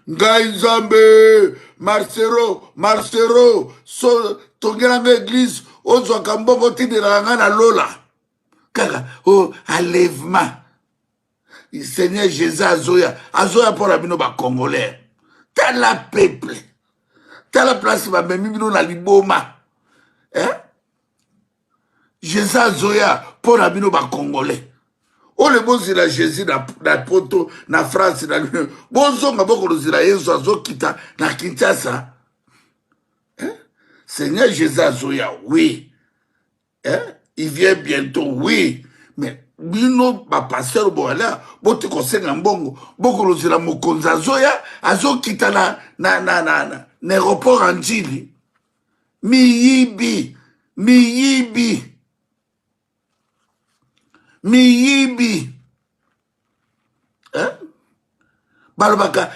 Ngai Nzambe, Marcelo, Marcelo, so tongela ngai eglise, ozwaka mbongo otindelaka ngai na lola. Kaka o oh, enlèvement. Seigneur Jésus azoya, azoya mpo na bino bacongolais. Tala peuple, tala place bamemi bino na liboma, eh? Jesus azoya mpo na bino bacongolais. Ole bozela Jesus na poto, na France, na bozonga, bokolozela Yesu azokita na Kinshasa, eh? Seigneur Jésus azoya, oui, eh? Il vient bientôt, oui, mais bino bapasteur boala boti kosenga mbongo, bokolozela mokonzi azoya, azokita na aéroport ya Njili. Miyibi, miyibi, miyibi, eh? Balobaka.